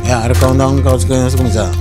Ja, de countdown kuminsá.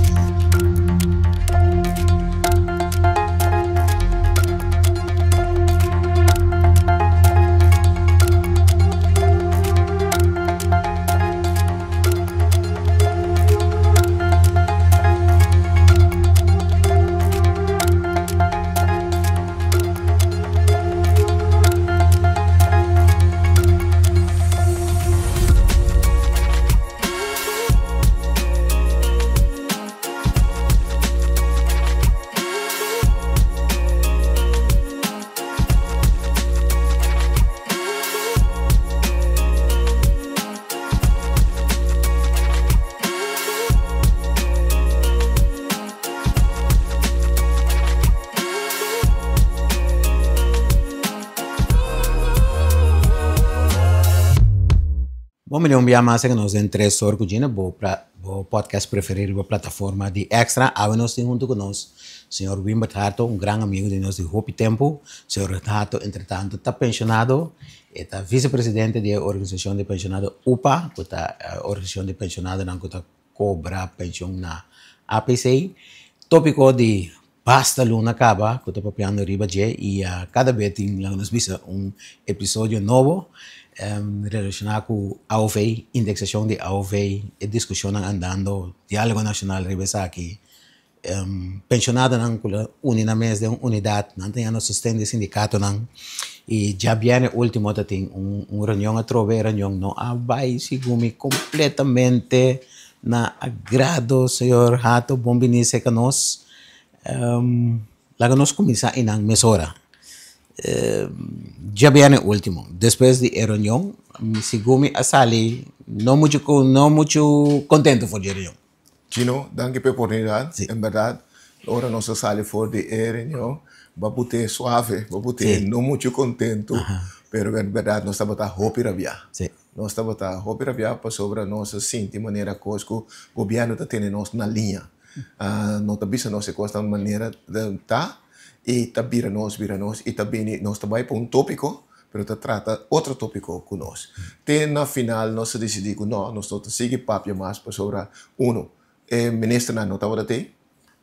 Bon bini un bia mas ku nos den Tres Or ku Gina, bo bo podcast preferí riba plataforma di Extra. Awe nos tin huntu ku nos señor Wimbert Harto, un gran amigu di nos di hopi tempu. Señor Harto entretanto ta penshonado, e ta visepresidente di e organisashon di penshonado upa, ku ta organisashon di penshonadonan ku ta kobra penshon na APC. Tópiko di basta luna kaba ku ta papiando riba dje i kada be tin laga nos bisa un episodio nobo relashoná ku aov, indeksashon di aov, e diskushonnan andando, diálogo nashonal riba esaki. Penshonadonan ku lo uni nan mes den un unidat, nan ta yanda sosten di sindikatonan i djabièrnè último ta tin un reunion atrobe, e reunion no a bai segun mi kompletamente na agrado señor Hato, bon bini serka nos. Laga nos kuminsá einan mesora. Djabièrnè último despues di e reunion segun mi a sali no muchu no muchu kontento for di e reunion. Chino, danki pa e oportunidat. En bèrdat, ora nos a sali for di e reunion, bo a put'é suave, bo a put'é no muchu kontentu, pero en bèrdat nos tabata hopi rabiá. Nos tabata hopi rabiá pasobra nos a sinti manera kos ku gobièrnu ta tene nos na liña. No ta bisa nos e kosnan manera ta i ta bira nos, bira nos i ta bini nos ta bai pa un tópiko. Pero ta trata otro tópiko ku nos. Te na final nos a disidí ku no, nos no ta sigui papia mas pasobra uno, e ministernan no tabata tei,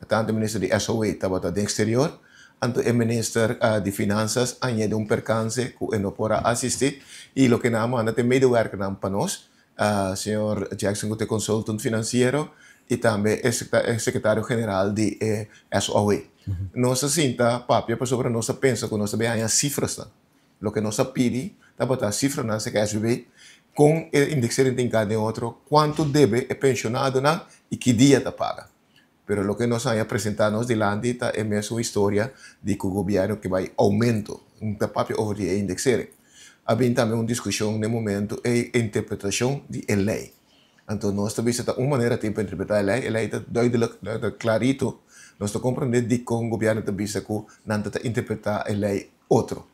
tantu e minister di SOA tabata den eksterior, anto e minister di finansas a ña den un perkanse ku e no por a asistí i loke nan a manda ta e medewerkernan pa nos, señor Jackson ku ta e consultant finansiero i tambe e sekretario general di e SOA. Nos a sinta papia pasobra nos a pensa ku nos ta bin haña sifrasnan. Loke nos a pidi tabata sifranan serka SVB kon e indexering tin ka den otro, kuantu debe e penshonadonan i ki dia ta paga. Pero loke nos haña presentá nos dilanti ta e mesun historia di ku gobièrnu ke bai oumento. N ta papia over di e indexering. A bin tambe un diskushon n'e momentu ei interpretashon di e lei. Anto nos ta bisa ta un manera tin pa interpretá e lei. E lei ta duidelijk, ta klarito. Nos ta komprendé dikon gobièrnu ta bisa ku nan ta ta interpretá e lei otro.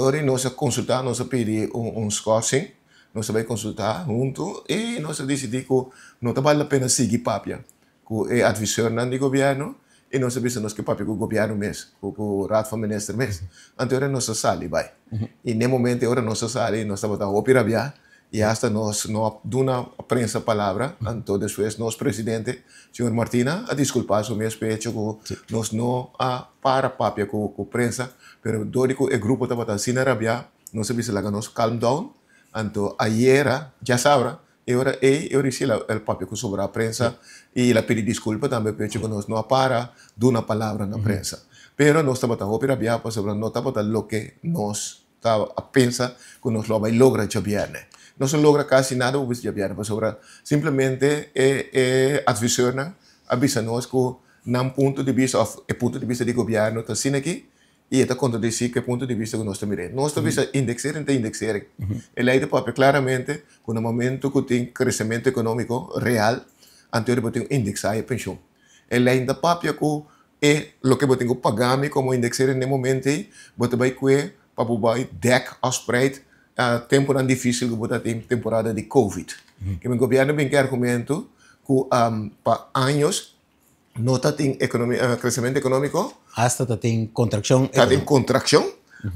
Ora nos a konsultá, nos a pidi un skorsing, nos a bai konsultá huntu i nos a disidí ku no ta bal la pena sigui papia ku e adviseurnan di gobièrnu i nos a bisa nos ke papia ku gobièrnu mes, ku Raad van Minister mes. Anto ora nos a sali bai. I n'e momento ei ora nos a sali nos tabata hopi rabiá i asta nos no a duna prensa palabra. Anto despues nos presidente, señor Martina, a diskulpá su mes p'e hecho ku nos no a para papia ku prensa. Pero dor di ku e grupo tabata asina rabiá, nos a bisa laga nos calm down. Anto ayera, djasabra, e ora ei e risi el papia ku sobrá prensa i el a pidi diskulpa tambe p'e hecho ku nos no a para duna palabra na prensa. Pero nos tabata hopi rabiá pasobra no tabata loke nos ta a pensa ku nos lo a bai logra djabièrnè. Nos no logra kasi nada bo bisa djabièrnè pasobra simplemente e e adviseurnan a bisa nos ku nan punto di bista òf e punto di bista di gobièrnu ta asina aki i e ta kontradisí ku e punto di bista ku nos ta mir'é. Nos ta bisa indexering ta indexering. E lei ta papia klaramente ku na momentu ku tin kresementu ekonómiko real anto bo tin ku indeksá e penshon. E lei no ta papia ku E loke bo tin ku paga mi komo indexering den momento ei, bo ta bai kue pa bo bai dek òf spreid tempunan difísil ku bo ta tin temporada di covid. Ke mi gobièrnu bin ku e argumento ku pa años no ta tin kresementu ekonómiko. Asta ta tin kontrakshon. Ta tin kontrakshon,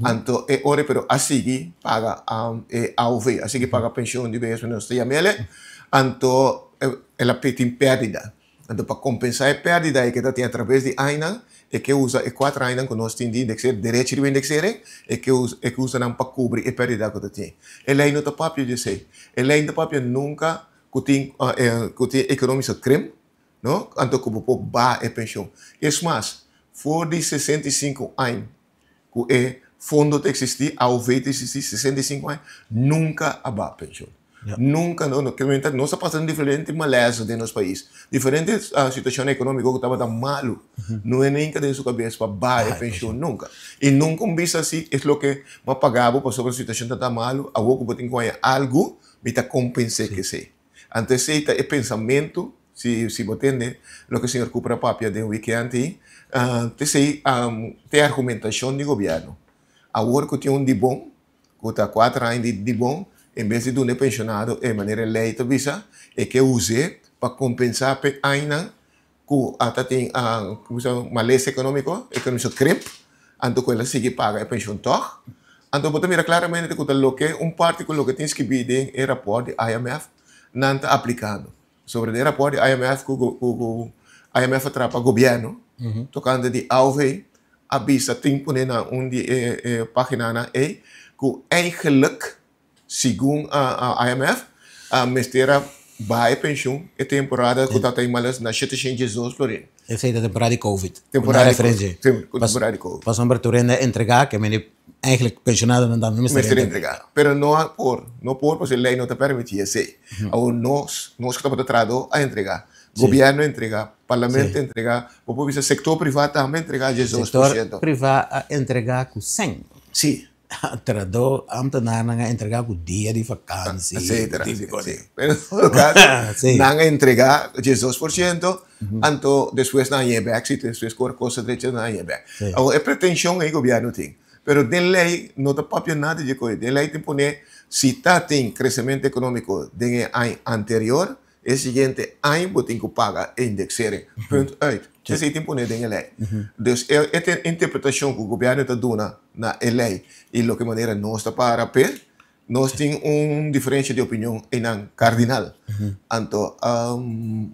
anto e ora pero a sigui paga e AOV, a sigui paga penshon di bes, nos ta yam'el, anto. El a tin pèrdida. Anto pa kompensá e pèrdida ei ku e ta tin atraves di añanan, e ke usa e kuater añanan ku nos tin di indekseer, derechi riba indekseer, e ke usa e ke usa nan pa kubri e pèrdida ku ta tin. E lei no ta papia di esei. E lei no ta papia nunka ku tin ku tin ekonomische krimp, no, anto ku bo por baha e penshon. Es mas, for di 65 aña ku e fondo ta eksistí, AOV ta eksistí 65 aña, nunka a baha penshon. Nunka, no, no. Nos a pasa den diferente malesa den nos pais, diferente situashon ekonómiko ku tabata malu. No e ninka den su kabes pa baha e penshon nunka. I nunka un bisa si es loke bo a paga bo pasobra situashon ta tan malu, awor ku bo tin ku haña algu, mi ta kompens'é ku esei. Anto esei ta e pensamentu, si si bo tende loke señor Cooper a papia den weekend ei, ta esei ta e argumentashon di gobièrnu. Awor ku tin un di bon, ku ta kuater aña di di bon, en bes di duna e penshonado e manera e lei ta bisa, e ke us'é pa kompensá p'e añanan ku a ta tin malesa ekonómiko, ekonomische krimp, anto ku el a sigui paga e penshon tòg. Anto bo ta mira klaramente ku ta loke un parti ku loke tin skibí den e rapòrt di IMF nan ta aplikando. Sobre den e rapòrt di IMF ku ku IMF a traha pa gobièrnu tokante di AOV a bisa tin pone na un di e paginanan ei ku eigenlijk Segun IMF, mester a baha e penshun e temporada ku ta ta malas na 712 florin. Esei ta temporada di Covid. Temporada di Covid. Temporada di Covid. Pasobra tur hende a entregá ke mende eigenlijk penshonadonan tambe mester entregá. Pero no a por, no por pasobra e lei no ta permití esei. Awor nos, nos ku tabata trahadó a entregá. Gobièrnu a entregá, parlamento a entregá, bo por bisa sektor privá tambe a entregá 12%. Sektor privá a entregá ku sèn. Sí. Trahadó ambtenaarnan a entregá ku dia di vakansi. Etcetera. Sí. Pero en todo caso, nan a entregá 12%, anto despues nan a hañ'é bèk, si despues ku kos a drecha nan a hañ'é bèk. Awor e pretenshon ei gobièrnu tin, pero den lei no ta papia nada di dje. Den lei tin pone si ta tin kresementu ekonómiko den e aña anterior, E siguiente aña bo tin ku paga e indexering. Punt uit. Esei tin pone den e lei. Dus e e interpretashon ku gobièrnu ta duna na e lei i loke manera nos ta para p'e, nos tin un diferensha di opinion einan kardinal. Anto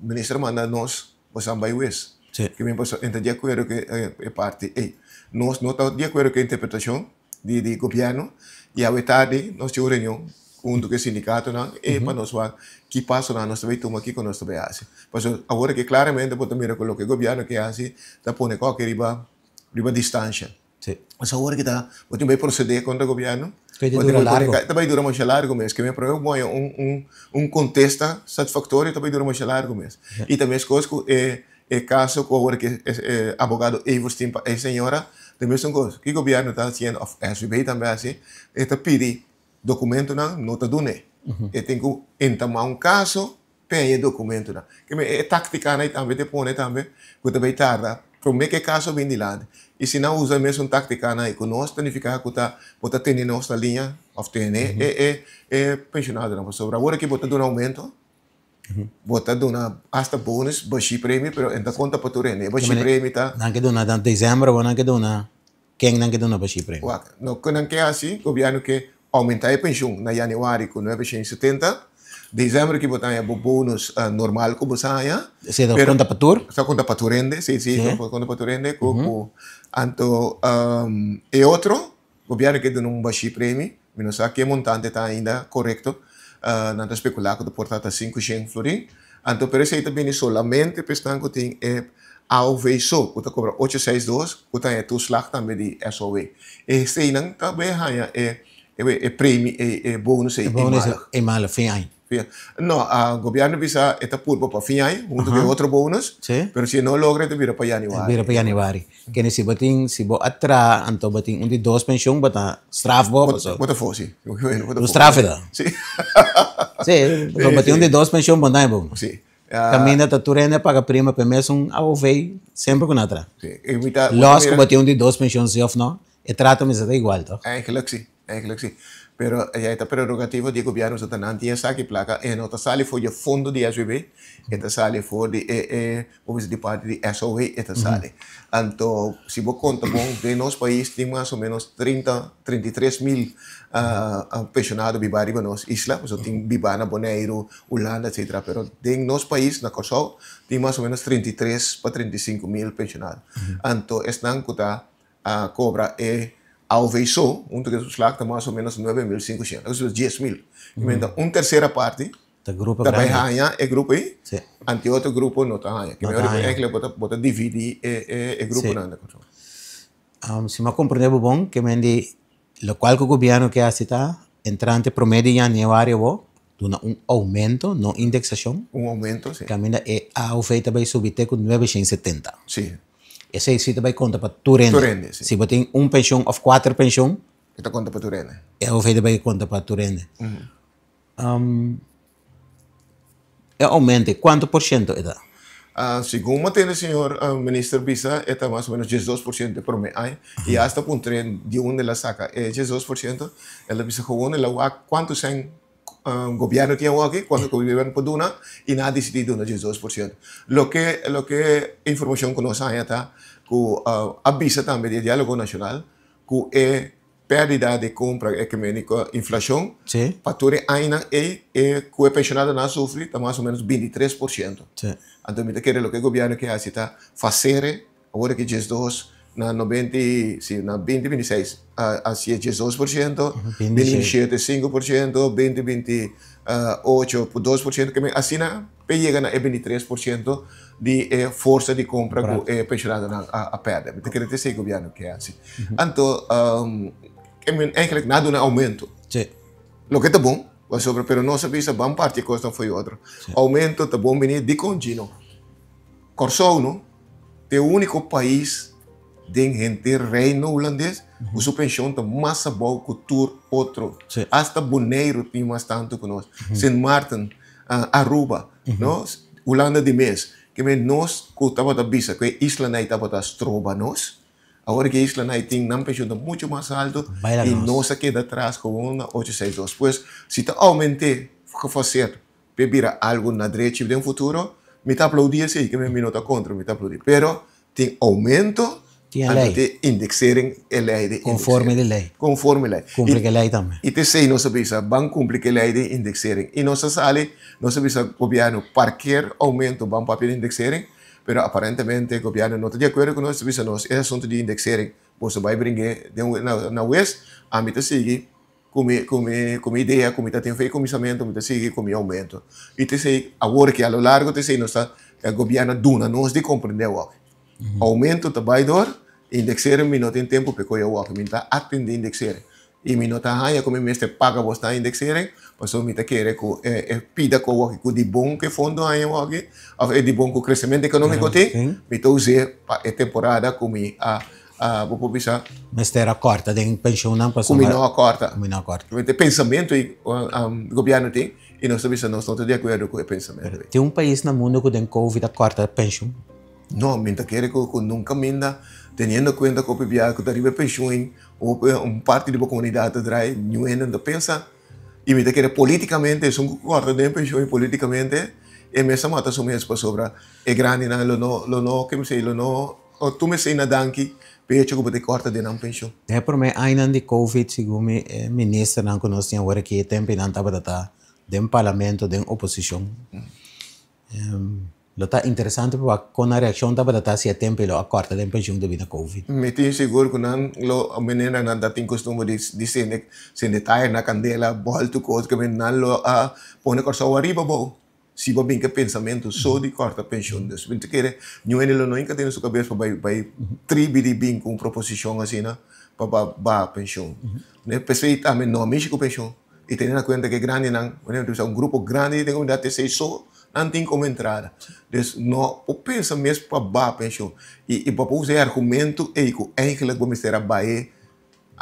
minister a manda nos bosan bai wes. Ke mi pasobra e ta di akuerdo ku e parti ei. Nos no ta di akuerdo ku e interpretashon. Di di gobièrnu i awe tardi nos tin un reunion huntu ku e sindikatonan e pa nos wak ki pasonan nos ta bai tuma kiko nos ta bai hasi. Pasobra awor aki klaramente bo ta mira ku loke gobièrnu ke hasi ta pone kòke riba riba distansha. Pasobra awor aki ta bo tin bai prosedé kontra gobièrnu ta bai dura masha largu mes. Ke mi prome ku bo haña un un un kontesta satisfaktorio ta bai dura masha largu mes. I ta meskos ku e E kaso ku awor ki e abogado Evers tin pa e señora ta mesun kos. Ki gobièrnu ta hasiendo òf SVB tambe a hasi, e ta pidi dokumentonan, no ta dun'é. E tin ku entamá un kaso pa haña e dokumentonan. E táktikanan ei tambe ta pone tambe ku ta bai tarda promé ku e kaso bin dilanti. I si nan usa e mesun táktikanan ei ku nos ta nifiká ku ta bo ta tene nos na liña òf tene e e penshonadonan. Pasobra awor aki bo ta duna oumento. Bo ta duna hasta bonus bashí premio, pero e ta konta pa tur hende. E bashí premio ta. Nan ke duna na december bo nan ke duna ken nan ke duna bashí premio? Wak, no ku nan ke hasi, gobièrnu ke oumentá e penshun na yanüari ku 970, december ki bo ta haña bo bonus normal ku bo sa haña. Esei ta konta pa tur? Ta konta pa tur hende, si, si, ta konta pa tur hende ku ku anto e otro Gobièrnu ke duna un bashí premi, mi no sa ke montante ta ainda korekto, nan ta spekulá ku ta por ta ta 500 florin, anto pero esei ta bini solamente pa esnan ku tin e AOV so, ku ta kobra 862, ku ta haña toeslag tambe di SOW. Eseinan ta bay haña e e premi, e bonus ei eenmalig. Eenmalig, fin aña. No, gobièrnu bisa e ta purba pa fin aña huntu ku e otro bonus, pero si e no logra e ta bira pa yanüari. E bira pa yanüari. Kende si bo tin, si bo a traha anto bo tin un di dos penshun bo ta straf bo paso. Bo ta fo si. Bo straf e ta. Si. Si, pasobra bo tin un di dos penshun bo no ta haña bonus. Si. Kaminda ta tur hende a paga prima pa e mesun AOV semper ku nan a traha. Si. E mi ta. Lòs ku bo tin un di dos penshun si òf no, e trato mester ta igual tòg? Eigenlijk si. Eigenlijk si. Pero ya ta prerogativa di gobièrnu, so ta nan tin esaki plaka e no ta sali for di e fondo di SVB, e ta sali for di e e bo bisa di parti di SOW e ta sali. Anto si bo konta bon den nos pais tin mas o menos 30, 33 mil penshonado biba riba nos isla, pasobra tin biba na Boneiru, Hulanda etcetera, pero den nos pais na Kòrsou tin mas o menos 33 pa 35 mil penshonado. Anto esnan ku ta kobra e AOV so huntu ku e toeslag ta mas o menos 9500, eso es 10.000. Un tersera parti Ta grupo ta bai grandi. haña e grupo ei, Sí. anto e otro grupo no ta haña. No ta haña. Eigenlijk bo ta dividi e gruponan na Kòrsou. Si mi a komprende bo bon, ke men di lokual ku gobièrnu ke hasi ta entrante promé di yanüari awor duna un oumento, no indeksashon. Un oumento, si. Kaminda e AOV ta bai subi te ku 970. Si. Esei si ta bai konta pa tur hende. Tur hende, si. Si bo tin un penshon òf kuater penshon. E ta konta pa tur hende. E AOV ta bai konta pa tur hende. E oumento, kuantu por shento e ta? Segun mi a tende señor minister bisa e ta mas o menos 12% e prome aña y hasta puntr'é di unda el a saca e 12%, el a bisa gewoon el a wak cuanto cen gobierno tin awoki, cuanto gobierno por duna y nan a dicidi duna 12%. Loke loke informacion cu nos haña ta cu a bisa tambe di e dialogo nacional cu e Pèrdida di kompra ekumèniko, inflashon, pa tur e añanan ei e ku e penshonadonan a sufri ta mas o ménos 23%. Anto mi ta kere loke e gobièrnu ke hasi ta fasere awor aki 12 na 90 i si na 2026 a hasié 12%, 2027 5%, 2028 2%, ke men asina p'e yega na e 23% di e forsa di kompra ku e penshonadonan a pèrdè. Mi ta kere ta esei gobièrnu ke hasi. Anto, e men eigenlijk na duna aumento. Loke ta bon, pasobra pero nos a bisa ban parti e kosnan for e otro. Aumento ta bon bini dikon Gino? Kòrsou no ta e úniko pais den henter Reino Hulandes ku su penshon ta mas abou ku tur otro. Asta Boneiru tin mas tantu ku nos. Sint Maarten, Aruba, no? Hulanda di mes. Ke men nos ku tabata bisa ku e islanan ei tabata stroba nos, awor ku e islanan ei tin nan penshon ta muchu mas altu i nos a keda atras gewoon na ocho seis dos. Pues si ta oument'é gefaseerd p'e bira algu na drechi den futuro, mi ta aplaudí esei, ke men mi no ta kontra, mi ta aplaudí. Pero tin oumento, anto tin indexering, e lei di indexering. Konforme di lei. Konforme lei. Kumpli ku e lei tambe. I p'esei nos a bisa, ban kumpli ku e lei di indexering. I nos a sali, nos a bisa gobièrnu, parker oumento ban papia di indexering, pero aparentemente gobièrnu no ta di akuerdo ku nos, ta bisa nos e asuntu di indexering boso bai bring'é den na wes, ami ta sigui ku mi ku mi ku mi idea ku mi ta tin fe kuminsamentu mi ta sigui ku mi oumento. I ta esei awor ki a lo largo ta esei nos ta e gobièrnu a duna nos di komprendé awor. Oumento ta bai dor, indexering mi no tin tempu p'e koe awor, mi ta atendé indexering i mi no ta haña ku mi mester paga bos na indexering pasobra mi ta kere ku e e pida ku awor ku di bon ku e fondo haña awor òf e di bon ku kresementu ekonómiko tin mi ta us'é pa e temporada ku mi a Bo por bisa. Mester a kòrta den penshonnan pasobra. Ku mi no a kòrta. Ku mi no a kòrta. E pensamentu ei gobièrnu tin i nos ta bisa nos no ta di akuerdo ku e pensamentu ei. Tin un pais na mundu ku den covid a kòrta penshon? No, mi ta kere ku nunka minda teniendo kuenta ku hopi biaha ku ta riba e penshon ei hopi un parti di bo komunidat ta drai niun hende no ta pensa i mi ta kere politikamente esun ku kòrta den penshon ei politikamente e mes a mata su mes pasobra e grandinan lo no lo no ke mi sey lo no O tuma esei na danki p'e hecho ku bo ta kòrta den nan penshon. Den e promé añanan di Covid, segun mi, e ministernan ku nos tin awor aki e tempu ei nan tabata ta den parlamento den oposishon. Lo ta interesante pa wak kon nan reakshon tabata ta si e tempu ei lo a kòrta den penshon debí na Covid. Mi tin sigur ku nan lo manera nan ta tin kustumber di sende sende taya na kandela, bòltu kos, ke nan lo a pone Kòrsou ariba abou. Si bo bin ku e pensamentu so di kòrta penshon, dus mi ta kere niun hende lo no hinka tene su kabes pa bai bai tribi di bin ku un proposishon asina pa baha penshon. P'esei tambe no a mishi ku penshon i tene na kuenta ku e grandinan, por ehempel un grupo grandi den komunidat esei so nan tin komo entrada. Dus no por pensa mes pa baha penshon i bo por usa e argumento ei ku eigentlik bo mester a bai.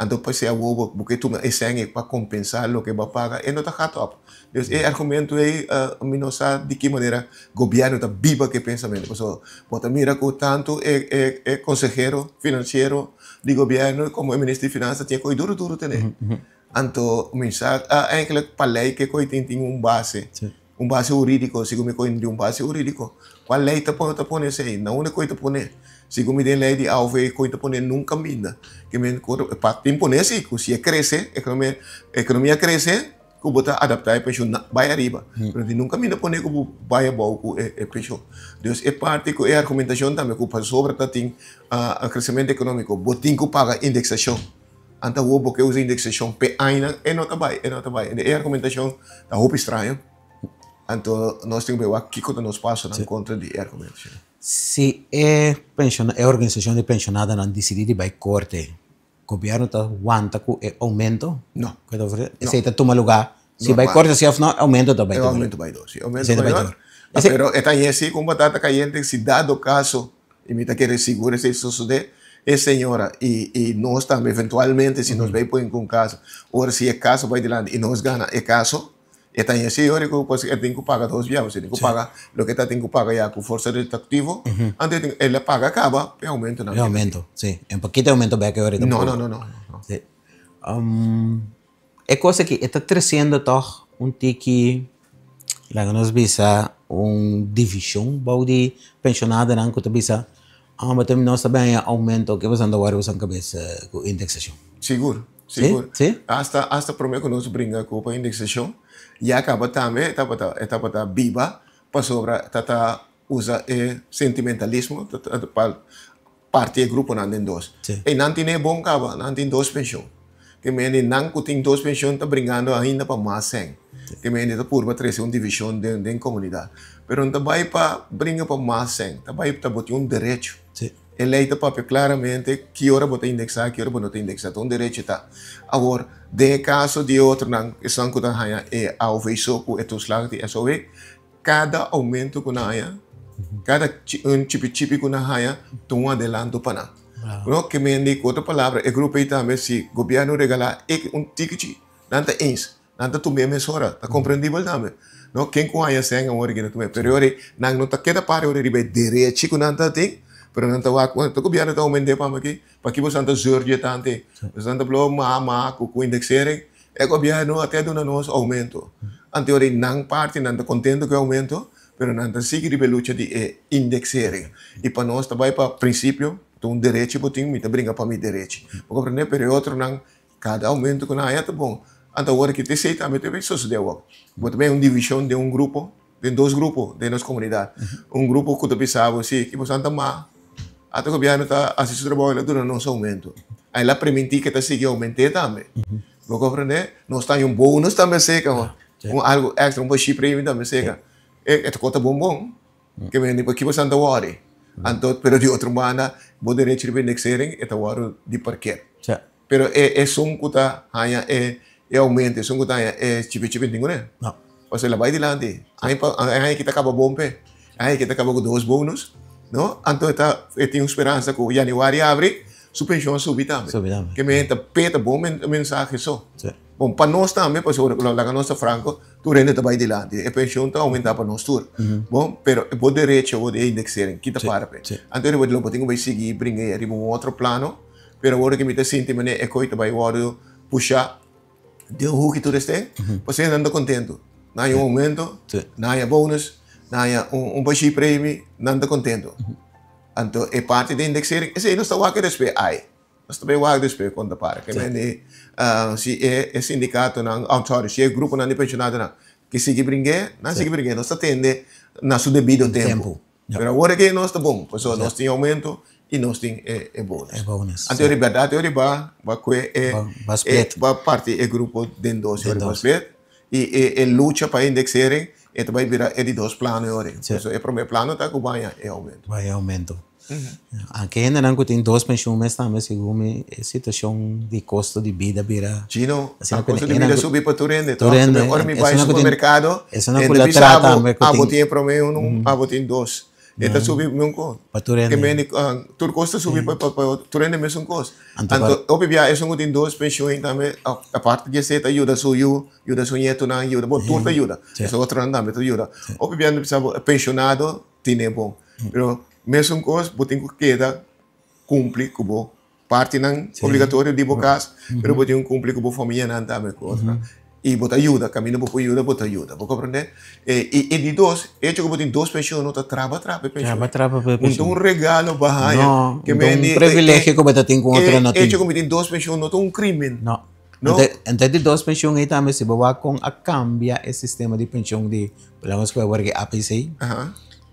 Anto p'esei awor bo bo ke tuma e sèn ei pa kompensá loke bo a paga, e no ta gaat op. Dus e argumento ei mi no sa di ki manera gobièrnu ta biba ku e pensamentu, pasobra bo ta mira ku tantu e e e konsehero finansiero di gobièrnu komo e minister di finansa tin e koi duru duru tene. Anto mi sa eigenlijk pa lei ke koi tin tin un base, un base hurídiko, segun mi koi tin un base hurídiko. Kua lei ta ta pone esei? Na unda koi ta pone? Segun mi den lei di AOV koi ta pone nunka minda. Ke men pa tin pone si ku si e krese, ekonomia ekonomia krese ku bo ta adaptá e penshun na bai ariba. Pero tin nunka minda pone ku bo bai abou ku e penshun. Dus e parti ku e argumentashon tambe ku pasobra ta tin kresementu ekonómiko bo tin ku paga indeksashon. Anta awor bo ke usa indexacion p'e añanan e no ta bai, e no ta bai. E argumentacion ta hopi straño. Anto nos tin ku bai wak kiko ta nos pasonan kontra di e argumentacion. Si e pensiona e organisacion di pensionadonan dicidi di bai corte, gobierno ta wanta cu e aumento? No. Cu e ta ofrece? Esey ta tuma lugar? Si bai corte si of no, e aumento ta bai tuma lugar. E aumento bai door, si. E aumento bai door. Pero e ta yesi cu un batata cayente si dado caso I mi ta kere sigur esei sosodé, e señora i i nos tambe eventualmente si nos bai pone ku un kaso, ora si e kaso bai dilanti i nos gana e kaso, e ta hasi e ora ku e tin ku paga dos biaha, pasobra e tin ku paga loke e ta tin ku paga ya ku forsa retroaktivo, anto e tin el a paga kaba e oumentonan. E oumento, si. E pa kita e oumento bek e ora tampoco. No, no, no, no. Si. E kos aki e ta tresiendo tòg un tiki, laga nos bisa, un divishon bou di penshonadonan ku ta bisa, ah bo ta nos ta bin haña oumento ke boso ta wòrdu boso kabes ku indeksashon. Sigur, sigur. Si? Asta asta promé ku nos bringa ku pa indeksashon ya kaba tambe e tabata e tabata biba pasobra ta ta usa e sentimentalismo pa Parti e gruponan den dos. Ey nan tin e bon caba, nan tin dos pension. Ke mende nan cu tin dos pension ta bringando ainda pa mas cen. Ke mende ta purba trece un division den den comunidad. Pero no ta bay pa bringa pa mas cen, ta bay ta bo tin un derecho. E ley ta papia claramente ki ora bo ta indexa, ki ora bo no ta indexa. Ta un derecho ta. Awor, den e caso di e otronan, esnan cu ta haya e AOV so cu e toeslag di SOW, Kada oumento ku nan haña, kada un chipi chipi ku nan haña, ta un adelanto pa nan. No ke mende, ku otro palabra, e grupo ei tambe si gobièrnu regalá e un tikichi, nan ta eens, nan ta tum'é mesora, ta komprendibel tambe. No, ken ku haña sèn awor aki na tum'é, pero e ora ei nan no ta keda para e ora riba e derechi ku nan ta tin, pero nan ta wak, bueno, ta gobièrnu ta oument'é pa mi aki, paki boso nan ta zùr dje tantu ei? Boso nan ta blow maha maha ku indexering? E gobièrnu a te duna nos oumento. Anto ora nan parti nan ta kontento ku e oumento, pero nan ta sigui riba e lucha di e indexering. I pa nos ta bai pa prinsipio, ta un derechi bo tin, mi ta bringa pa mi derechi. Bo komprendé? Pero e otronan, kada oumento ku nan haña ta bon. Anto awor ki ta esei tambe ta bin sosodé awor. Bo ta bin un divishon den un grupo. Den dos grupo den nos comunidad. Un grupo cu ta bisa bo si, ki boso ta ma, ata gobierno ta haci su trabao, el a duna nos aumento. El a priminti cu e ta sigui aumente tambe. Bo comprende? Nos ta haña un bonus tambe seca ho. Un algo extra, un bashi premio tambe seca. E ta cota bon bon. Ke mende pa ki boso ta worry? Anto, pero di otro banda, bo derecho riba indexering e ta wordo di parkeer. Pero e esun ku ta haña e e oumento, esun ku ta haña e chipi chipi tin kuné. No. Pasobra el a bai dilanti. Aña pa aña aki ta kaba bon p'e. Aña aki ta kaba ku dos bonus, no? Anto e ta e tin un speransa ku yanüari abri, su penshon a subi tambe. Subi tambe. Ke men ta p'e ta bon mensahe so. Si. Bon, pa nos tambe, pasobra laga nos ta franko, tur hende ta bai dilanti. E penshon ta oumentá pa nos tur. Bon, pero bo derecho bo di e indexering, kita para p'e. Anto riba di lo bo tin ku bai sigui bringa ei riba un otro plano. Pero awor ki mi ta sinti manera e koi ta bai wòrdu pushá den un huki tur esei, pasobra nan ta kontentu. Nan haña un oumento, nan haña bonus, nan haña un bashí premi, nan ta kontentu. Anto e parti di indexering, esei nos ta wak despues ai. Nos ta bai wak despues kon ta para. Ke men di si e sindikatonan, oh sorry, si e gruponan di penshonadonan ke sigui bring'é, nan sigui bring'é. Nos ta tende na su debido tempu. Pero awor aki nos ta bon, pasobra nos tin aumento y nos tin e bonus. E bonus. Anto e berdad e riba ba kue e Ba split. Ba parti e grupo den dos e ba split y e lucha pa indexering e ta bai bira e di dos plano e ora. Pasobra e prome plano ta ku baña e aumento. Baña e aumento. Anke hendenan ku tin dos penshun mes tambe segun mi e situashon di kosto di bida bira. Chino, a kosto di bida subi pa tur hende. Tur hende. Ora mi bai supermerkado, hende bisa abo, abo tin e prome unu, abo tin dos. E ta subi mesun kos. Pa tur hende. Ke mende tur kos ta subi pa tur hende mesun kos. Anto hopi bia esun ku tin dos penshun tambe aparte di esei ta yuda su yu, yuda su ñetonan, yuda, bon tur ta yuda. Esun otronan tambe ta yuda. Hopi bia mi bisa bo e penshonado tine bon. Pero mesun kos bo tin ku keda kumpli ku bo. Partinan obligatorio di bo kas, pero bo tin ku kumpli ku bo famianan tambe ku otro. I bo ta yuda, kaminda bo por yuda bo ta yuda. Bo komprendé? I e di dos, echo ku bo tin dos penshon no ta traba traba e penshon. Traba traba e penshon. No ta un regalo bo a haña. No, no ta un privilegio ku bo ta tin ku otro no tin. Echo ku mi tin dos penshon no ta un krimen. No. Anto e di dos penshon ei tambe si bo wak kon a kambia e sistema di penshon di, por ejemplo ku awor ki APC.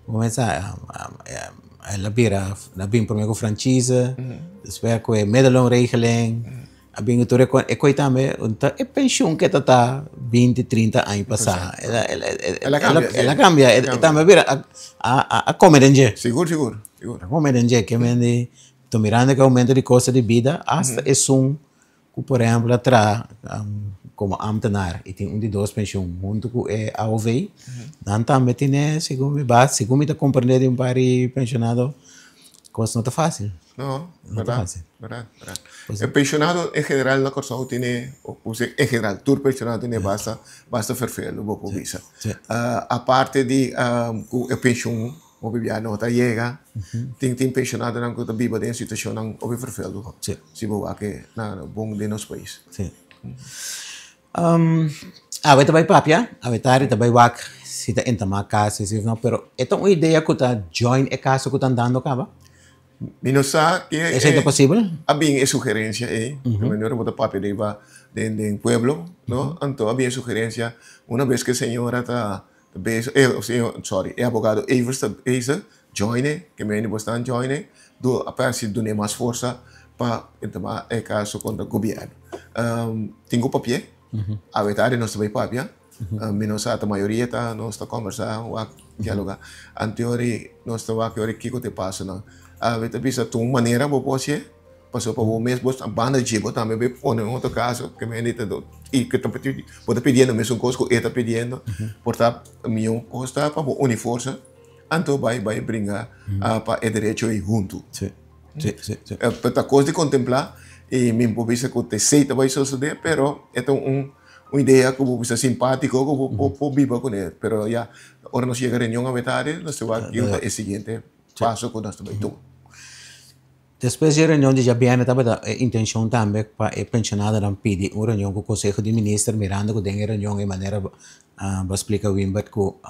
Bo mester el a bira, el a bin prome ku franchise, despues ku e middelloonregeling, a bin ku tur e e koi tambe, ta e penshun ke ta ta binti, trinta aña pasá, El a kambia, el a kambia, e tambe a bira a kome den dje. Sigur, sigur, sigur. A kome den dje, ke men di, ta mirando ku e oumento di kosto di bida, asta esun ku por ehempel a traha komo ambtenaar i tin un di dos penshun huntu ku e AOV, nan tambe tene segun mi ba segun mi ta komprende di un par di penshonado kos no ta fasil. No, bèrdat, bèrdat, bèrdat. E penshonado en general na Kòrsou tene, en general tur penshonado tene basta basta ferfelu bo por bisa. Aparte di ku e penshun Hopi bia no ta yega. Tin tin pensionadonan ku ta biba den situashonnan hopi ferfeldu. Si bo wak e na bon den nos pais. Sí. Awe ta bai papia, awe tardi ta bai wak si ta entamá kaso si of no, pero e ta un idea ku ta join e kaso ku ta andando kaba? Mi no sa ke Esei ta posibel? A bin e sugerensia ei, manera bo ta papia riba den den pueblo, no? Anto a bin e sugerensia una bes ku e señora ta Bezig, e señor, sorry, e abogado Evers ta bezig, join e, ke mende bo stan join e, do a parse dun'é mas forsa pa e tuma e kaso kontra gobièrnu. Tin ku papi'é, awe tardi nos ta bai papia, mi no sa ta mayoria ta nos ta kòmbersá, wak dialogá, anteori nos ta wak yori kiko ta e pasonan. Awe ta bisa ta un manera bo por hasié. Pasobra pa bo mes bo sta banda dje bo tambe bay pone un otro caso ke mende ta do y ke ta bo ta pidiendo mesun cos ku e ta pidiendo por ta miho cos ta pa bo uni forsa anto bay bay bringa pa e derecho ey hunto. Ta cos di contempla y mi por bisa cu ta esey ta bay sosode pero e ta un idea cu bo bisa simpatico cu bo por biba cune pero ya ora nos yega reunion awetari nos ta wak kico ta e siguiente paso cu nos ta bay tuma. Despues di e reunion di djabièrnè tabata e intencion tambe pa e pensionadonan pidi un reunion cu Conseho di Minister mirando cu den e reunion e manera bo a splica Wimbert cu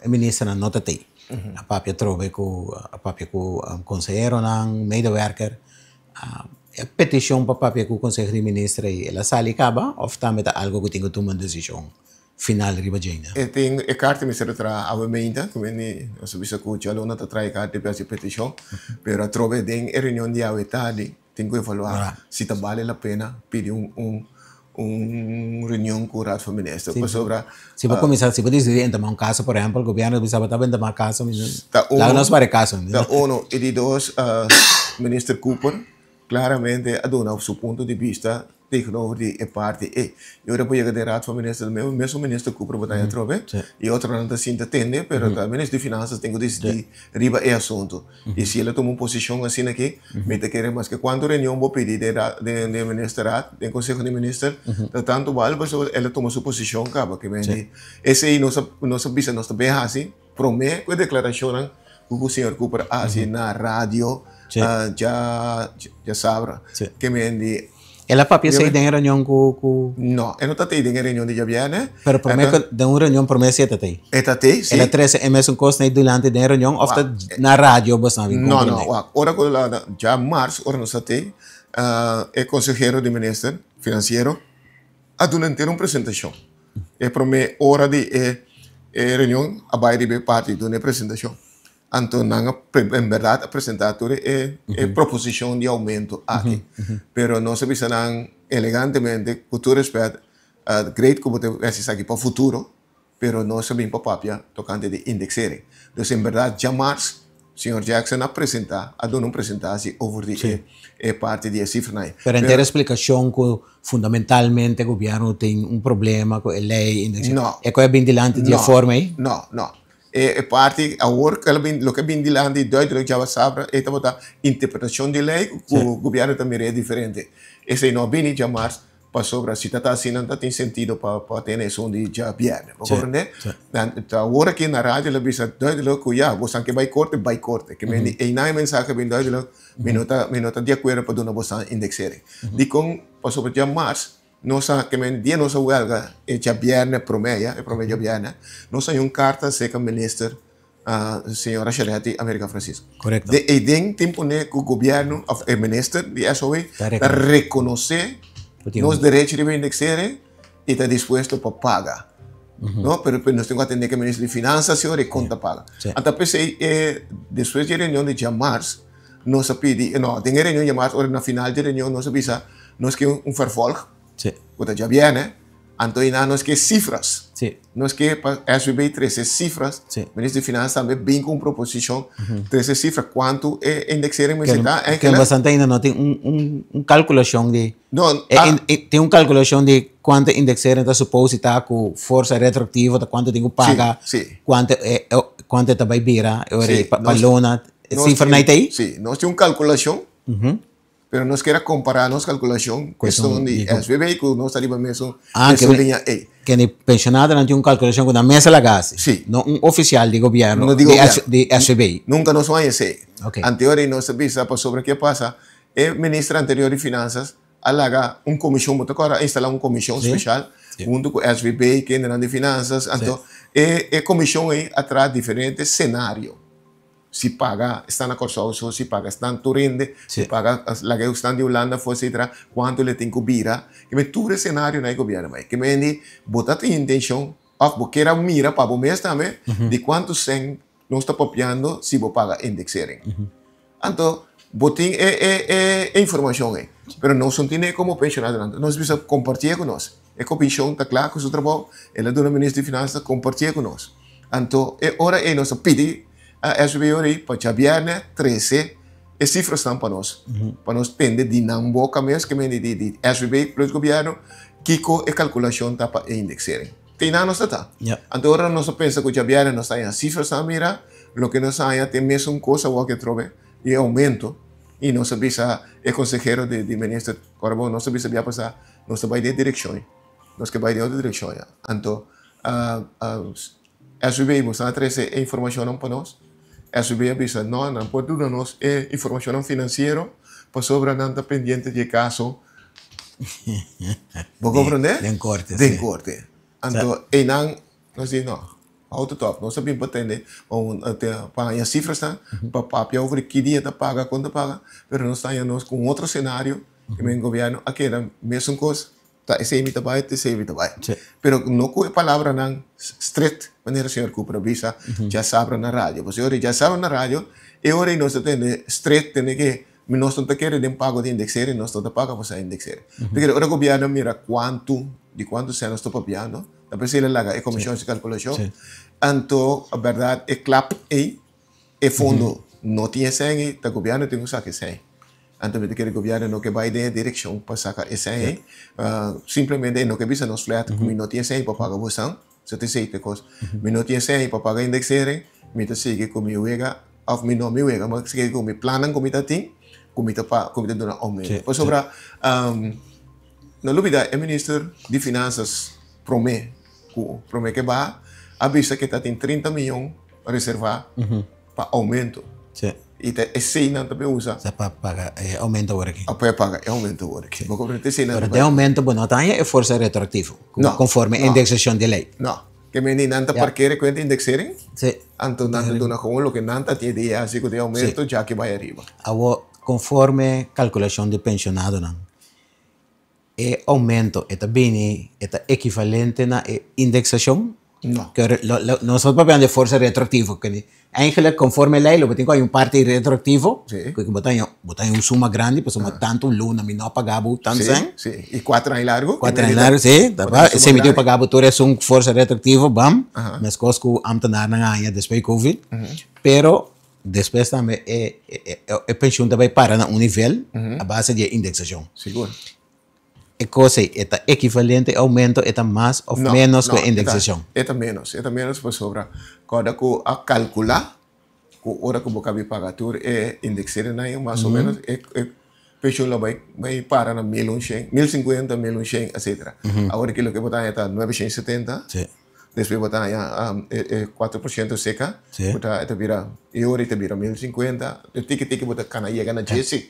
e ministernan no ta tey. A papia atrobe cu a papia cu conseheronan, medewerker. E peticion pa papia cu Conseho di Minister ey el a sali caba of tambe ta algo cu tin cu tuma un decision? Final riba djei. E tin e karta mester a traha awe meinta, ku meni nos a bisa ku djaluna ta traha e karta pa hasi petishon, pero atrobe den e reunion di awe tardi tin ku evaluá si ta bale la pena pidi un un un reunion ku Raad van Minister pasobra. Si bo kuminsá, si bo disidí entamá un kaso por ehèmpel, gobièrnu ta bisa bo ta entamá kaso, laga nos para e kaso. Ta uno, i di dos Minister Cooper Claramente a duna su punto di bista tegenover di e parti ei. Y ora bo yega den Raad van Minister, mesun Minister Cooper bo ta haña atrobe y otronan ta sinta tende, pero ta Minister di Finanzas tin cu dicidi riba e asunto. Y si el a tuma un posicion asina aki, mi ta kere maske cuanto reunion bo pidi den den Ministerraad, den Conseho di Minister, ta tanto bal pasobra el a tuma su posicion caba. Ke men di esey nos a nos a bisa nos ta bay haci. Promé ku e deklarashonnan ku señor Cooper a hasi na radio djasabra ke men di. El a papia esei den e reunion ku. No, e no ta tei den e reunion di djabièrnè. Pero promé ku den un reunion promé si e ta tei. E ta tei, si. El a trese e mesun kosnan ei durante den e reunion òf ta na radio bo sa bin komprendé? No, no, wak. Ora ku djamars ora nos ta tei, e konsehero di minister finansiero a duna henter un presentashon. E prome ora di e reunion a bai riba e parti duna e presentacion. Anto nan a en berdad a presenta tur e proposicion di aumento aki. Pero nos a bisa nan elegantemente, cu tur respet, great cu bo ta haci esaki pa futuro, pero nos a bin pa papia tocante di indexering. Dus en berdad djamars Señor Jackson a presenta, a duna un presentatie over di e parti di e cifranan ei. Pero henter e splicacion cu fundamentalmente gobierno tin un problema cu e ley, No. E cu a bin dilanti di e forma ei? No, no. E parti awor cu el a bin, loke a bin dilanti duidelijk djabasabra ei tabata interpretacion di ley cu gobierno ta mira e diferente. Esei no a bini djamars. Pasobra si ta ta asina no ta tin sentido pa pa tene esun di djabièrnè. Bo komprendé? Dan ta awor aki na radio lo bisa duidelijk ku ya, bosan ke bai korte, bai korte. Ke men di einan e mensahe bin duidelijk, mi no ta mi no ta di akuerdo pa duna bosan indexering. Dikon? Pasobra djamars nos a ke men dia nos a wèlga e djabièrnè promé ya, e promé djabièrnè, nos haña un karta serka minister Señora Charetti America Francisco. Correcto. De eiden tin pone cu gobierno of e minister di SOE ta reconoce nos derecho riba indexering y ta dispuesto pa paga. No, pero nos tin cu atende cu e minister di Finanzas si ora e con ta paga. Anta pesey e despues di e reunion di djamars nos a pidi, no, den e reunion djamars ora na final di e reunion nos a bisa nos ke un vervolg cu ta djabierne. Anto einan nos ke sifras. Nos ke pa SVB trese sifras. Minister di Finansa tambe bin ku un proposishon trese sifra kuantu e indexering mester ta. Ke bastante ainda no tin un kalkulashon di tin un kalkulashon di kuantu indexering ta supos ta ku forsa retroaktivo ta kuantu tin ku paga kuantu kuantu ta bai bira e ora pa lona sifranan ei ta ei? Si, nos tin un kalkulashon. Pero nos kier a kompará nos kalkulashon ku esun di SVB ku nos ta riba mesun mesun liña ei. Ken di penshonadonan tin un kalkulashon ku nan mes a laga hasi, Sí. no un ofisial di gobièrnu No di gobièrnu. di SVB. Nunka nos no haña esei. Ok. Anterior ei nos a bisa pasobra ke pasa, e minister anterior di finansas a laga un komishon, bo ta kòrda a instalá un komishon speshal huntu ku SVB, kendenan di finansas, anto e e komishon ei a traha diferente senario. Si paga esnan na Kòrsou so, si paga esnan tur hende, si paga laga esnan di Hulanda afó etcetera, kuantu lo tin ku bira. Ke men tur e senarionan e gobièrnu bai. Ke men di bo ta tin intenshon òf bo kier a mira pa bo mes tambe di kuantu sèn nos ta papiando si bo paga indexering. Anto bo tin e e e informashon ei, pero nos no tine komo penshonadonan. Nos bisa kompartié ku nos. E komishon ta kla ku su trabou, el a duna minister di finansa kompartié ku nos. Anto e ora ei nos a pidi a SVB ora ei pa djabièrnè trese e sifrasnan pa nos, pa nos tende di nan boka mes, ke mende di di SVB plus gobièrnu, kiko e kalkulashon ta pa e indexering. Te einan nos ta ta. Anto ora nos a pensa ku djabièrnè nos ta haña sifrasnan mira, loke nos a haña ta e mesun kos awor ke atrobe di e oumento i nos a bisa e konsehero di minister, ora bo nos a bisa bia pasá nos ta bai den e direkshon ei. Nos ke bai den otro direkshon ya. Anto SVB boso a trese e informashonnan pa nos. SVB a bisa no, nan por duna nos e informashonnan finansiero pasobra nan ta pendiente di e kaso. Bo komprondé? Den korte, si. Den korte. Anto einan nos di no, hou tot op. Nos a bin pa tende pa haña sifrasnan pa papia over di ki dia ta paga, kon ta paga, pero nos ta haña nos ku un otro senario ku men gobièrnu a keda mesun kos. Ta esei mi ta bai, ta esei mi ta bai. Pero no ku e palabranan stret manera señor Cooper a bisa djasabra na radio. Pasobra ora e djasabra na radio, e ora ei nos ta tende stret tende ke nos no ta kere den pago di indexering, nos no ta paga pa sa indexering. Pasobra ora gobièrnu a mira kuantu, di kuantu sèn nos ta papiando, ta p'esei el a laga e komishon hasi kalkulashon. Anto, bèrdat e klap ei, e fondo no tin e sèn ei, ta gobièrnu tin ku saka e sèn. Anto mi ta kere gobièrnu no ke bai den e direkshon pa saka e sèn ei. Simplemente e no ke bisa nos flèt ku mi no tin e sèn ei pa paga bosan, so ta esei ta e kos. Mi no tin e sèn ei pa paga indexering, mi ta sigui ku mi wega, òf mi no mi wega, mi ta sigui ku mi plannan ku mi ta tin, ku mi ta ku mi ta duna oumento. Pasobra no lubida e minister di finansas promé ku promé ke baha a bisa ke ta tin 30 miyon reservá pa oumento. I ta esei nan ta bin usa. Sa pa paga e oumento awor aki. Pa paga e oumento awor aki. Bo comprende? Ta esei nan ta Pero den oumento bo no ta haña e forsa retroaktivo. No. Konforme indeksashon di lei. No. Ke mende nan ta parkera e kuenta indeksering. Si. Anto nan ta duna gewoon loke nan ta tin e dia asi ku den oumento djaki bai ariba. Awor konforme kalkulashon di penshonadonan e oumento e ta bini e ta ekivalente na e indeksashon? No. Nos no ta papia di forsa retroaktivo, eigenlijk konforme lei lo bo tin ku hay un parti retroaktivo ku bo ta haña bo ta haña un suma grandi pasobra tantu luna mi no a paga bo tantu sèn. Si, i kuater aña largu. Kuater aña largu, si, esei mi tin ku paga bo tur esun forsa retroaktivo, bam, meskos ku ambtenarnan a haña despues di covid, pero Despues tambe e e penshun ta bai para na un nivel a base di e indeksashon. Sigur. E kos ei e ta ekivalente e oumento e ta mas òf ménos ku e indeksashon? E ta ménos, e ta ménos pasobra kòrda ku a kalkulá ku ora ku bo kabi paga tur e indekseringnan ei mas o ménos e e. Penshun lo bai bai para na 1100, 1050, 1100, etcetera. Awor aki loke bo ta haña ta 970. Despues bo ta haña e 4% seka, ku ta e ta bira e ora e ta bira 1050. Tiki tiki bo ta kana yega na dje si.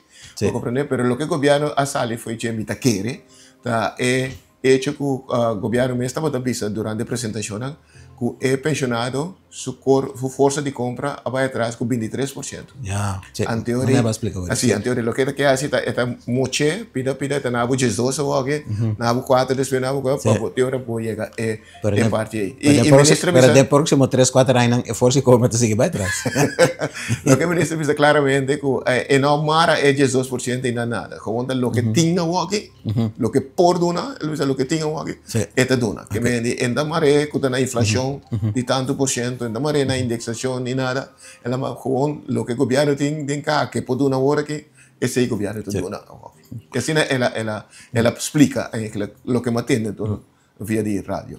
Bo komprende? Pero loke gobièrnu a sali fo'i dje mi ta kere ta e Hecho ku gobièrnu mes tabata bisa durante e presentashonnan ku e penshonado su kor su forsa di kompra a bai atras ku 23%. Ya, si. Anteori, Manera bo a splika hopi. Si, anteori loke ta ke hasi ta e ta moch'é pida pida e ta na bo 12 awor na bo kuater despues na bo kuater pa bo te ora bo yega e Pero e parti ei. Pero I den i próximo, minister a pero bisa den próximo tres, kuater añanan e forsa di kompra ta sigui bai atras. Loke e minister a bisa klaramente ku e no mara e 12% ei na nada. Gewoon ta loke tin awor aki. Loke por duna, el bisa loke tin awor e ta duna. Ke men di e ta mar'é ku ta na inflashon di tantu por shento, e ta mar'é na indeksashon ni nada. El a manda gewoon loke gobièrnu tin den kaha ke por duna awor aki, esei gobièrnu ta duna awor. I asina el a el a el a splika eigenlijk loke mi a tende via di radio.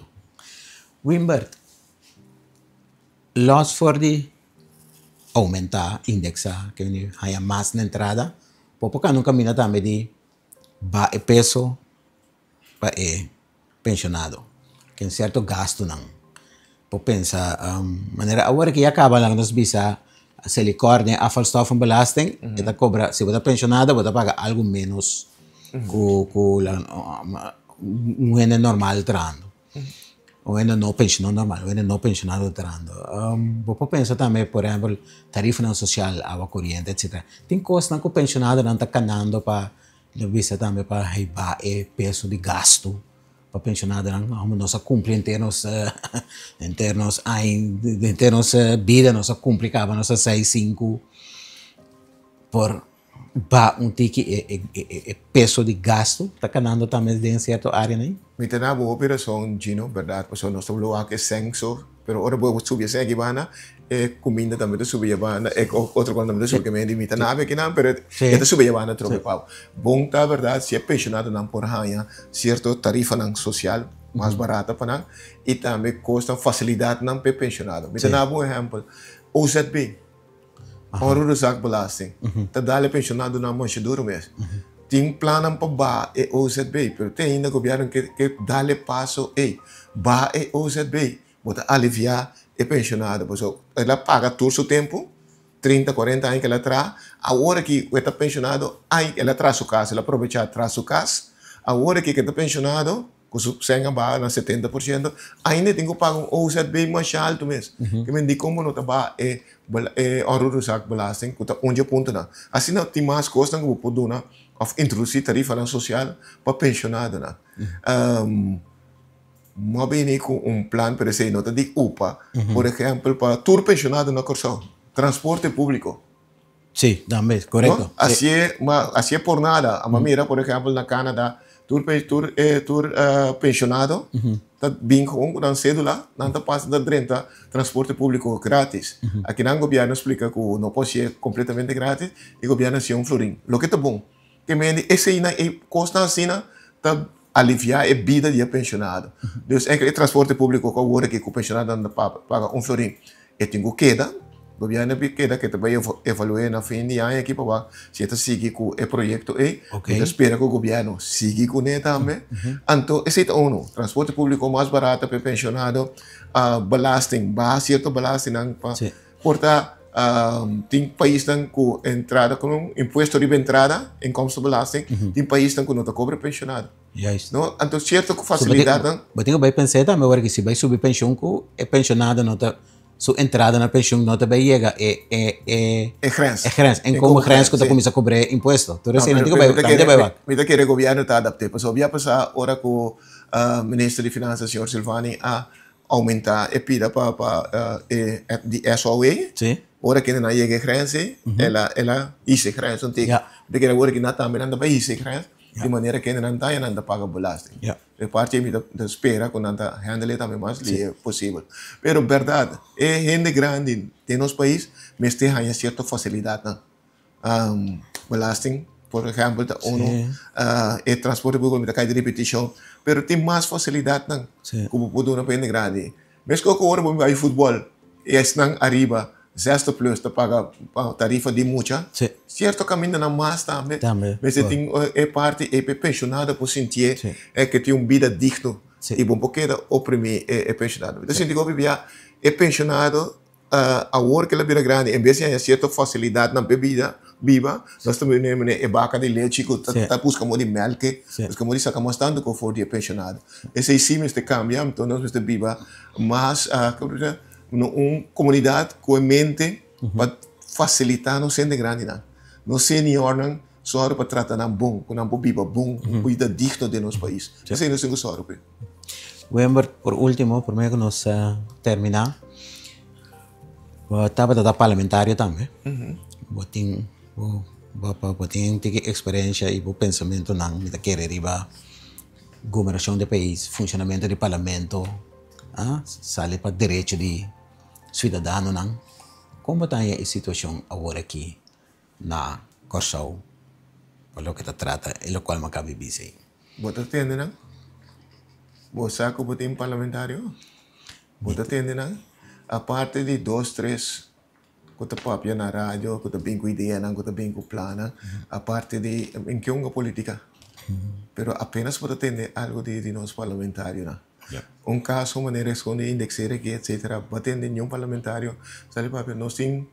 Wimbert, Los for di oumentá, indeksá, ke men di haña mas na entrada, por por kanda un kaminda tambe di Ba e peso pa e penshonado. Ken sierto gastunan. Por pensa manera awor ki ya kaba laga nos bisa Selikor den afvalstoffenbelasting e ta kobra si bo ta penshonado bo ta paga algu menos ku ku un hende normal trahando. Un hende no penshonado normal, un hende no penshonado trahando. Bo por pensa tambe por ehempel tarifanan sosial, awa koriente etcetera. Tin kosnan ku penshonadonan ta kanando pa lo bisa tambe pa hiba e peso di gastu pa penshonadonan. Amo nos a kumpli henter nos henter nos aña henter nos bida nos a kumpli kaba nos a seis sinku por Ba un tiki e peso di gastu ta kanando tambe den sierto áreanan? Mi ta na bo hopi rason, Gino, bèrdat, pasobra nos ta blo wak e senso, pero ora bo subi e sen aki banda, e kuminda tambe ta subi e banda, e otro kos tambe ta subi, ke mi ta na akinan, pero e ta subi e banda trobe pau. Bon ta bèrdat si e penshonadonan por haña sierto tarifanan sosial mas barata pa nan i tambe kosnan, fasilidatnan pa e penshonado. Mi ta na bo un ehèmpel, OZB. Onroerendezaakbelasting ta dal e pensionadonan masha duro mes. Tin plannan pa baha e OZB, pero te ainda gobierno ke ke dal e paso ey. Baha e OZB, bo ta alivia e pensionado, pasobra el a paga tur su tempo, 30, 40 aña ke el a traha, awor aki ku e ta pensionado, ay el a traha su kas, el a probecha traha su kas, awor aki ke e ta pensionado, Ku su sèn a baha na 70%, ainda e tin ku paga un OZB masha altu mes. Ke men dikon bo no ta baha e e onroerendezaakbelasting ku ta un dje puntonan. Asina tin mas kosnan ku bo por duna òf introdusí tarifanan sosial pa penshonadonan. Mo a bini ku un plan pero esei no ta di upa, por ehèmpel pa tur penshonado na Kòrsou, transporte públiko. Sí, tambe, korekto. No? Asié, ma asié por nada. Ama mira, por ehempel, na Canada, tur tur eh, tur uh, pensionado mm -hmm. ta bin gewoon ku nan cédula, nan ta pasa ta drenta transporte público gratis. Mm -hmm. Aki nan gobierno explica ku no por ser completamente gratis, e gobierno hacía un florin. Loke ta bon. Ke mende esei e kosnan asina ta aliviá e bida di e pensionado. Mm -hmm. Dus enkel e transporte público ku awor aki ku pensionado nan ta paga un florin, E tin ku keda, gobièrnu a keda ke ta bai evalu'é na fin di aña aki pa wak si e ta sigui ku e proyekto ei. Mi ta spera ku gobièrnu sigui kuné tambe. Anto esei ta unu, transporte públiko mas barata pa e penshonado, belasting, baha sierto belastingnan pa por ta tin paisnan ku entrada ku impuesto riba entrada, inkomstenbelasting, tin paisnan ku no ta kobra penshonado. Juist. No, anto cierto cu facilidadnan. Bo tin cu bay pensa tambe awor cu si bay subi pensioen cu e pensionado no ta, su entrada na pensioen no ta bay yega e e e E grens. E grens, inkomen grens cu ta cuminsa cobra e impuesto. Tur esey nan tin cu bay, tambe tin bay wak. Mi ta kere gobierno ta adapte, pasobra bia pasa ora cu minister di finansa señor Silvani a aumenta e pida pa pa e di SOA. Si. Ora kende nan yega e grens ey, el a el a hisa e grens un tiki. Mi ta kere awor aki nan tambe nan ta bay hisa e grens. Di manera kende nan ta ya nan ta paga belasting. E parti ei mi ta spera ku nan ta handle e tambe mas lihe posibel. Pero bèrdat e hende grandi den nos pais mester haña sierto fasilidatnan. Belasting por ehèmpel ta unu, e transporte públiko mi ta kai di ripitishon, pero tin mas fasilidatnan ku bo por duna pa hende grandi. Meskos ku ora bo bai futbòl e esnan ariba. 60 plus ta paga tarifa di mucha. Sí. Sierto kamindanan mas tambe. Tambe. Mester tin e parti ei pa e penshonado por sintié Sí. ke tin un bida digno. Sí. I bo por keda oprimí e penshonado. Mi ta sinti ku hopi bia e penshonado awor ku el a bira grandi en bes di haña sierto fasilidatnan pa e bida biba, nos ta mira manera e baka di lechi ku ta buska modo di melk, buska modo di saka mas tantu ku for di e penshonado. Esei sí mester kambia, anto nos mester biba mas un komunidat ku e mente pa fasilitá nos hende grandinan. Nos seniornan sòru pa trata nan bon, ku nan por biba bon, un bida digno den nos pais. Esei nos tin ku sòru p'e. Wember, por último, promé ku nos terminá, bo tabata ta parlamentario tambe. Bo tin bo bo tin tiki eksperensha i bo pensamentunan mi ta kere riba gobernashon di e pais, funshonamentu di parlamento, sali pa derecho di siudadanonan. Kon bo ta haña e situashon awor aki na Kòrsou pa loke ta trata e lokual mi a kaba di bisa ei? Bo ta tende nan? Bo sa ku bo tin parlamentario? Bo ta tende nan? Aparte di dos tres ku ta papia na radio, ku ta bin ku ideanan, ku ta bin ku plannan, aparte di en ke unga politica. Pero apenas bo ta tende algo di nos parlamentarionan. Un kaso manera escondi indexer aki etcetera, bo a tende niun parlamentario sali papia. Nos tin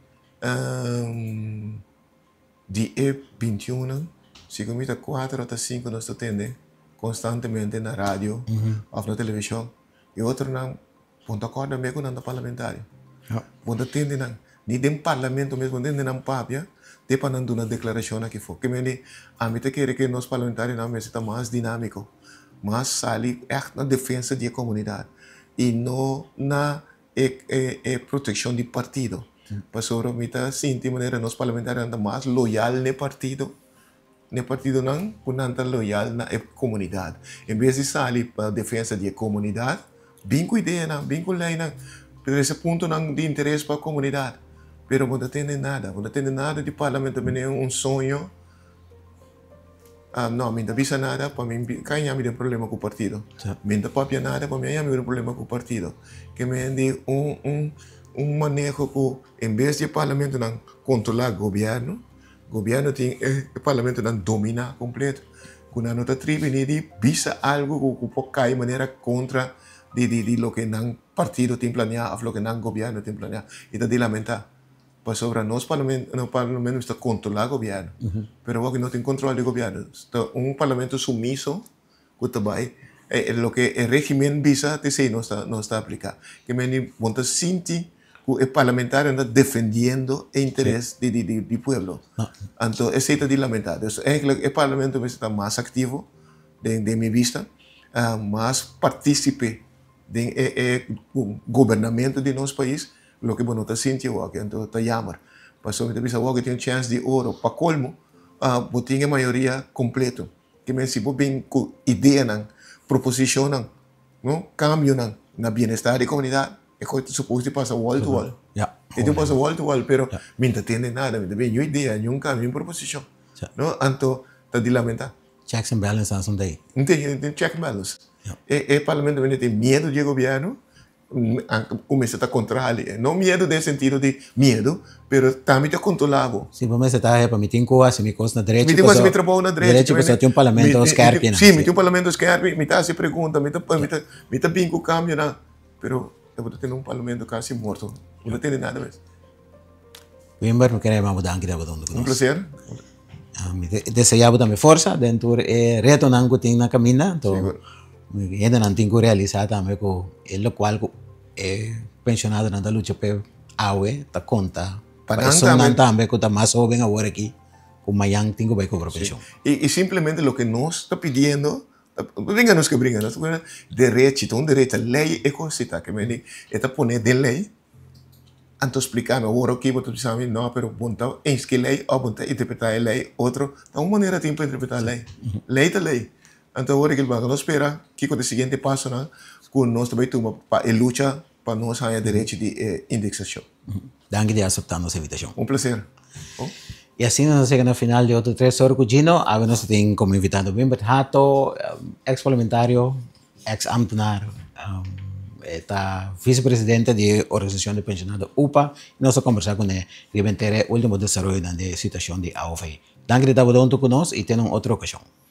Di e bintiunnan, segun mi ta kuater ota sinku nos ta tende konstantemente na radio òf na televishon. E otronan bo no ta kòrda me ku nan ta parlamentario. Bo no ta tende nan, ni den parlamento mes bo no tende nan papia te pa nan duna deklarashon aki afó. Ke mende ami ta kere ke nos parlamentarionan mester ta mas dinámiko, mas sali ègt na defensa di e komunidat i no na e protekshon di partido. Pasobra mi ta sinti manera nos parlamentarionan ta mas loyal n'e partido, n'e partidonan ku nan ta loyal na e komunidat. En bes di sali pa defensa di e komunidat, bin ku ideanan, bin ku leinan, trese puntonan di interes pa komunidat. Pero bo no ta tende nada, bo no ta tende nada di parlamento, mene un soño. No, mi no ta bisa nada pa mi ka ñami den problema ku partido. Mi no ta papia nada pa mi a ñami den problema ku partido. Ke men di un un un maneho ku en bes di e parlamentonan kontrolá gobièrnu, gobièrnu tin e parlamentonan dominá kompleto. Ku nan no ta tribi ni di bisa algu ku ku por kai manera kontra di di di loke nan partido tin planeá òf loke nan gobièrnu tin planeá. I ta di lamentá. Pasobra nos parlamento, no parlamento mester controla gobierno, pero awor no tin control di gobierno. Ta un parlamento sumiso cu ta bay loke e regimen bisa ta esey nos ta nos ta aplica. Ke meni bo ta sinti cu e parlamentarionan ta defendiendo e interes di di di pueblo. Anto esey ta di lamenta. Dus eigenlijk e parlamento mester ta mas activo den den mi bista, mas participe den e e gobernamento di nos pais. Loke bo no ta sinti awor, anto ta jammer. Pasobra mi ta bisa awor ke tin un chèns di oro. Pa kolmo, bo tin e mayoria kompleto. Ke men si bo bin ku ideanan, proposishonnan, no, kambionan na bienestar di komunidat, e kos ta supos di pasa wall to wall. E tin pasa wall to wall, pero mi no ta tende nada, mi no ta bin niun idea, niun kambio, niun proposishon. No, anto ta di lamentá. Checks and balances nan ta ei. No tin check and balance. E parlamento tin miedu di e gobièrnu. Ku mester ta kontrali. No miedu den sentido di miedu, pero tambe ta kontrolá bo. Si bo mester ta hepa, mi tin ku hasi mi kos na drechi. Mi tin ku hasi mi trabou na drechi. Drechi pasobra tin un parlamento skèrpi nan. Si, mi tin un parlamento skèrpi, mi ta hasi pregunta, mi ta mi ta bin ku kambionan. Pero bo ta tene un parlamento kasi morto, bo no tene nada mes. Wimber, mi kere yama bo danki di tabata huntu ku nos. Un plaser. Mi ta desea bo tambe forsa den tur e retonan ku tin na kaminda. Anto hendenan tin ku realisá tambe ku e lokual ku e penshonadonan ta lucha p'e awe ta konta pa esunnan tambe ku ta mas hóben awor aki ku mañan tin ku bai kobra penshon. I simplemente loke nos ta pidiendo, bringa nos ke bringa, nos ta pone derechi, ta un derechi, ta lei e kos ta, ke mende e ta pone den lei. Anto spliká mi awor oke bo ta bisa mi no pero bo no ta eens ku e lei òf bo no ta interpretá e lei otro ta un manera tin pa interpretá lei. Lei ta lei. Anto awor aki nos spera kiko ta e siguiente pasonan ku nos ta bai tuma pa e lucha pa nos haña derecho di e indeksashon. Danki di aseptá nos invitashon. Un plaser. I asina nos a yega na final di otro Tres Ora ku Gino. Awe nos ta tin komo invitado Wimbert Hato, eks parlamentario, eks ambtenaar. Ta vicepresidente di Organisashon di Pensionado UPA i nos a kombersá kuné riba henter e último desaroyonan di e situashon di AOV. Danki di tabata huntu ku nos i te na un otro okashon.